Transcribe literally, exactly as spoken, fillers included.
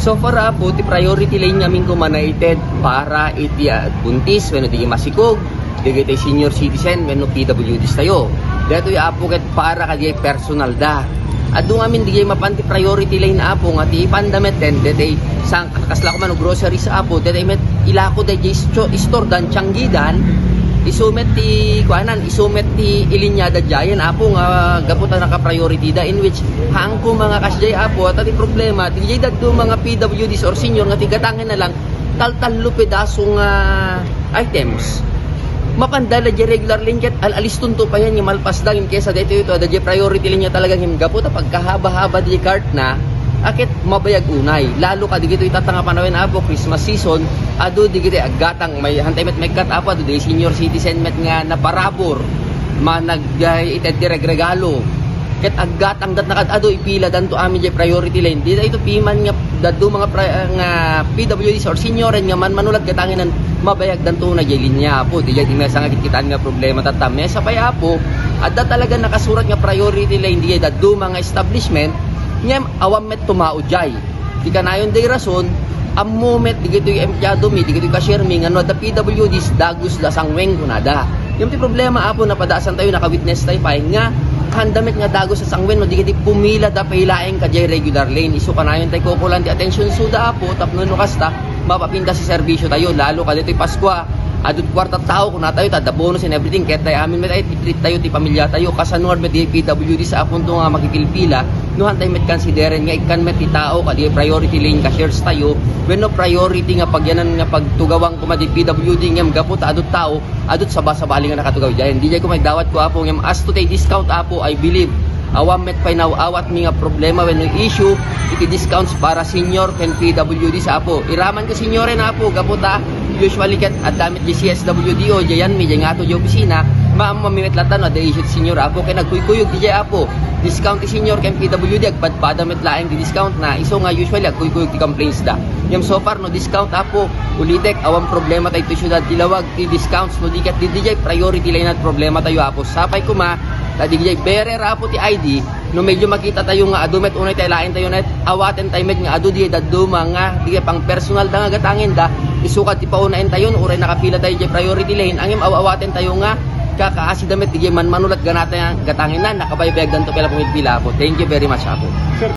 So far, Apo, ti priority lane ngamin koma naited para iti, ah, buntis wenno di masikog, dagiti senior citizen wenno P W Ds tayo. Daytoy, Apo, ket para kadi personal da. Adu ngamin di mapan ti priority lane, Apo, nga ti ipanda met ken daytoy sang kasla koma no groceries, Apo, daytoy met ilako daytoy isto-, istordan, tianggidan, isu met ti kuanan, isu met ti ilinyada diayen, Apo, nga gapu ta naka-priority da, in which haanko nga kasdiay, Apo, ta ti problema, diay dadduma nga P W Ds or senior nga ti gatangenna lang, taltallo pedaso nga items. Mapanda la diay regular lane ket al-alistonto payen nga malpasda ngem kaysa daytoy ito, adda diay priority lane nga talaga ngem gapu ta pagkahaba-haba diay cart na, a ket mabayag unay. Lalo kadi dagitoy tatta nga panawen, Apo, Christmas season, adu dagiti aggatang, may hantay met maikkat, Apo, adu diay senior citizen met nga naparabur, ma-, nag-, ay, ited ti regregalo. Ket aggatangdat na kad-adu, ipiladanto amin diay priority lane. Daytoy piman nga dadduma nga pri-, nga P W Ds or senioren nga manmanulat gatangenan, mabayagdanto unay diay linya, Apo. Diay ti mesa nga kitkitaan nga problema tatta. Mesa pay, Apo, adda talaga nakasurat nga priority lane diay dadduma nga establishment, ngem awan met tumao diay. Ti kanayon diay rason, ammo met dagitoy empleyado mi, dagitoy cashier mi, nga no adda P W Ds, dagusda sangweng kunada. Ngem ti problema, Apo, napadasan tayo, naka-witness tayo pay nga handa met nga dagus a sangweng no dagiti pumilada pay laeng kadiay regular lane. Isu kanayon tayo kukulan ti atensyon suda, Apo, tapno no kasta, mapapintas ti serbisyo tayo, lalo kaditoy Paskua. Adut kuarta tao, kuna tayo, ta adda bonus and everything, ket tayo amin met ay, treat tayo ti pamilya tayo, kasano met diay P W Ds, Apo, nga makipilpila, no hantay met consideren nga ikkan met ti tao, kadi priority lane cashiers tayo, wenno priority nga pagyanan nga pagtugawang koma di P W D, ngem gapu ta adut tao, adut sabasabali nga nakatugaw diay. Diay koma igdawat ko, Apo, ngem as to tay discount, Apo, I believe, awan met pay naaw-awat mi nga problema wenno issue iti discounts para senior ken P W Ds, Apo. Iraman ko senioren, Apo, gapu ta usually ket adda met di C S W D O, diayan mi, diay ngato di opisina, maammo mi met latta no adda issue ti senior, Apo, ken agkuykuyog diay, Apo. Discount ti senior ken P W D, agpadpada met laeng ti discount na, isu nga usually agkuykuyog ti complaints da. Ngem so far, no discount, Apo, ulitek, awan problema tayo iti siudad ti Laoag, ti discounts, no di ket di, diay priority lane a problema tayo, Apo. Sapay koma, ta diay bearer, Apo, ti I D, no medyo makita tayo nga adu met unay tayo laeng tayo net, awaten tayo met nga adu diay dadduma nga, diay pang personal da nga gatangen da, isu ket ti paunaen tayo, no uray nakapila tayo diay priority lane, ngem aw-awaten tayo nga, kakaasida met diay manmanulat ganata gatangen na, nakabaybayagdanto pay la pumilpila, Apo. Thank you very much, Apo. Sir,